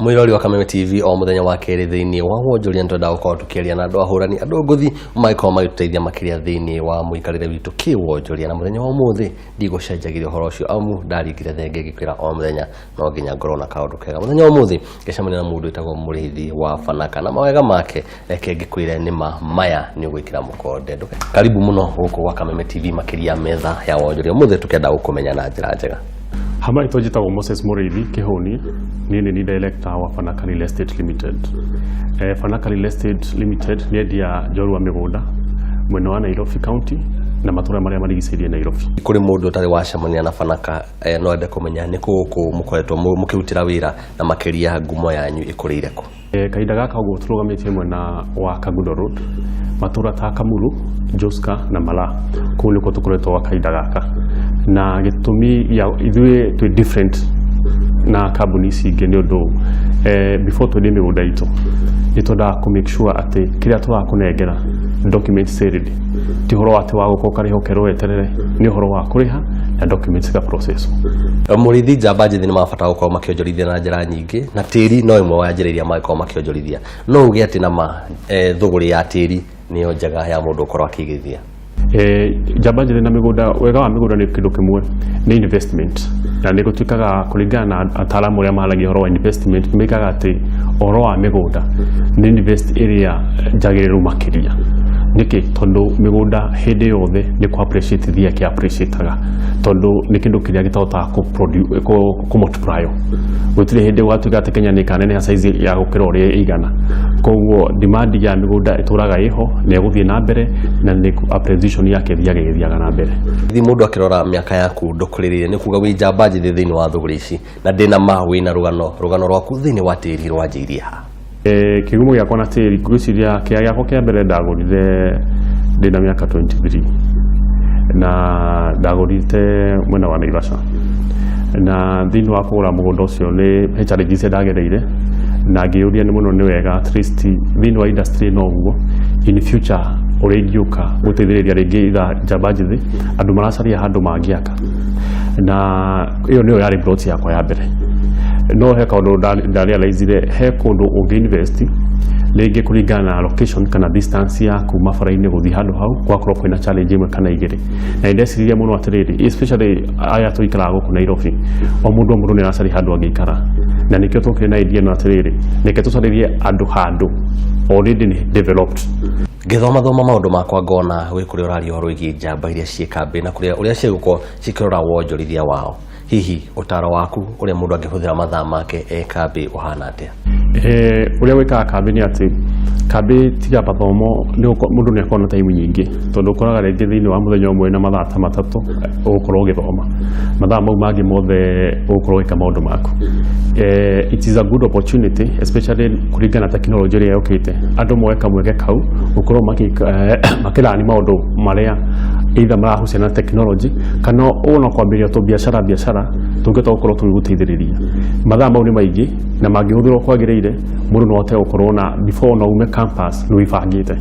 Mwirori wa Kameme TV, o muthenya wa kerĩ thĩinĩ wa wonjoria nĩtwendaga gũkorwo tũkĩaria na andũ ahũrani, andũ ngũthi magĩkorwo magĩtũteithia makĩria thĩinĩ wa mũikarĩre witũ kĩwonjoria. Na mũthenya wa ũmũthĩ ndigũcenjagiria ũhoro ũcio, amu ndaringire thenge ngĩkwĩra o mũthenya no nginya ngorwo na kaũndũ kega. Mũthenya wa ũmũthĩ ngĩcemania na mũndũ wĩtagwo Mũrĩithi wa Fanaka na mawega make reke ngĩkwĩre nĩma maya nĩ ũgwĩkĩra mũkonde. Karibu mũno gũkũ gwa Kameme TV, makĩria metha ya wonjoria. Ũmũthĩ tũkenda gũkũmenya na njĩra njega. Hama itũ njĩtagwo Moses Mũrĩithi Kĩhũni, niĩ nĩ ni director wa Fanaka Real Estate Limited. Fanaka Real Estate Limited nĩ endia njorua mĩgũnda mwena wa Nairobi County na matũra marĩa marigicĩirie Nairobi. Kũrĩ mũndũ ũtarĩ wacemania na Fanaka, no ende kũmenya nĩ kũ gũkũ mũkoretwo mũkĩrutĩra wĩra na makĩria ngumo yanyu ĩkũrĩire kũ? Kahinda gaka ũguo tũrũgamĩtie mwena wa Kangundo Road, matũra ta Kamuru, Joska na Mala, kũu nĩkuo tũkoretwo gwa kahinda gaka. Na gĩtũmi gĩa ithuĩ twĩ different na kambuni ici ingĩ nĩ ũndũ before twendie mĩgũnda itũ nĩ twendaga kũ make sure atĩ kĩrĩa tũrakũnengera, documents ciĩ ready. Ti ũhoro wa atĩ wa gũka ũkarĩha ũkerwo weterere, nĩ ũhoro wa kũrĩha na documents ciga process. Mũrĩithi, njamba njĩthĩ nĩ marabatara gũkorwo makĩonjorithia na njĩra nyingĩ, na tĩri no ĩmwe wa njĩra iria mangĩkorwo makĩonjorithia. No uge atĩ nama thũgũrĩ ya tĩri nĩyo njega ya mũndũ gũkorwo akĩigithia? Njamba njĩthĩ na mĩgũnda, wega wa mĩgũnda nĩ kĩndũ kĩmwe, nĩ investment, na nĩ gũtuĩkaga kũringana na ataaramu arĩa maragia ũhoro wa investment, nĩ mekaga atĩ ũhoro wa mĩgũnda nĩ invest ĩrĩa njagĩrĩru makĩria. Nĩkĩ? Tondũ mĩgũnda hĩndĩ yothe nĩ kũ appreciate thia kĩ appreciate-aga, tondũ nĩ kĩndũ kĩrĩa gĩtahotaga kũ multiply. Gũtirĩ hĩndĩ gũgatuĩka atĩ Kenya nĩ ĩkaneneha size ya gũkĩra ũrĩa ĩigana. Koguo demand ya mĩgũnda ĩtũraga ĩho na ĩgũthiĩ na mbere, na nĩ appreciation yake ĩthiaga ĩgĩthiaga na mbere. Thi mũndũ akĩrora mĩaka yaku ndũkũrĩrĩire, nĩ kuga wĩ njamba njĩthĩ thĩinĩ wa thũgũrĩ ici, na ndĩna ma wĩna rũgano rwaku thĩinĩ wa tĩri rwanjĩirie ha? Kĩhumo gĩakwa na tĩri, ngwĩciria kĩea gĩakwa kĩa mbere ndagũrire ndĩna mĩaka 23, na ndagũrĩte mwena wa Naivasha. Na thĩinĩ wa kũgũra mũgũnda ũcio nĩ he challenges ndagereire na ngĩyũria nĩ mũno nĩ wega at least thĩinĩ wa industry ĩno ũguo in future ũrĩa ingĩũka gũteithĩrĩria rĩngĩ itha njamba njĩthĩ, andũ maracaria handũ mangĩaka, na ĩyo nĩyo yarĩ plot yakwa ya mbere. No he kaũndũ ndarealizire, he kũndũ ũngĩ invest rĩngĩ kũringana na location kana distance ya kuma bara-inĩ gũthiĩ handũ hau gwakorwo kwĩna challenge ĩmwe kana igĩrĩ. Na nĩndeciririe mũno atĩrĩrĩ, especially aya tũikaraga gũkũ Nairobi, o mũndũ nĩ aracaria handũ angĩikara, na nĩkĩo tũkire na idea ĩno atĩrĩrĩ, reke tũcarĩrie andũ handũ already nĩ developed. Ngĩthoma thoma maũndũ makwa ngona gwĩ kũrĩa ũraria ũhoro wĩgiĩ njamba iria ciĩ kambĩ na kũrĩa ũrĩa cigũkorwo cikĩrora wonjorithia wao. Hihi ũtaro waku ũrĩa mũndũ angĩhũthĩra mathaa make e kambĩ ũhana atĩa? Ũrĩa gwĩkaga kambĩ nĩ atĩ kambĩ tiga mathomo mũndũ nĩ akoragwo na time nyingĩ, tondũ ũkoraga rĩngĩ thĩinĩ wa mũthenya ũmwe na mathaa ta 3 ũgũkorwo ũgĩthoma, mathaa mau mangĩ mothe ũgũkorwo ũgĩka maũndũ maku. It is a good opportunity, especially kũringana na technology ĩrĩa yũkĩte, andũ moe kamweke kau gũkorwo makĩrani maũndũ marĩa either marahuciana na technology kana ona kwambĩrĩria tũbiacara, biacara tũngĩhota gũkorwo tũgĩgũteithĩrĩria. Mathaa mau nĩ maingĩ na mangĩhũthĩrwo kwagĩrĩire, mũndũ no ahote gũkorwo na before ona ume campus nĩ wĩbangĩte.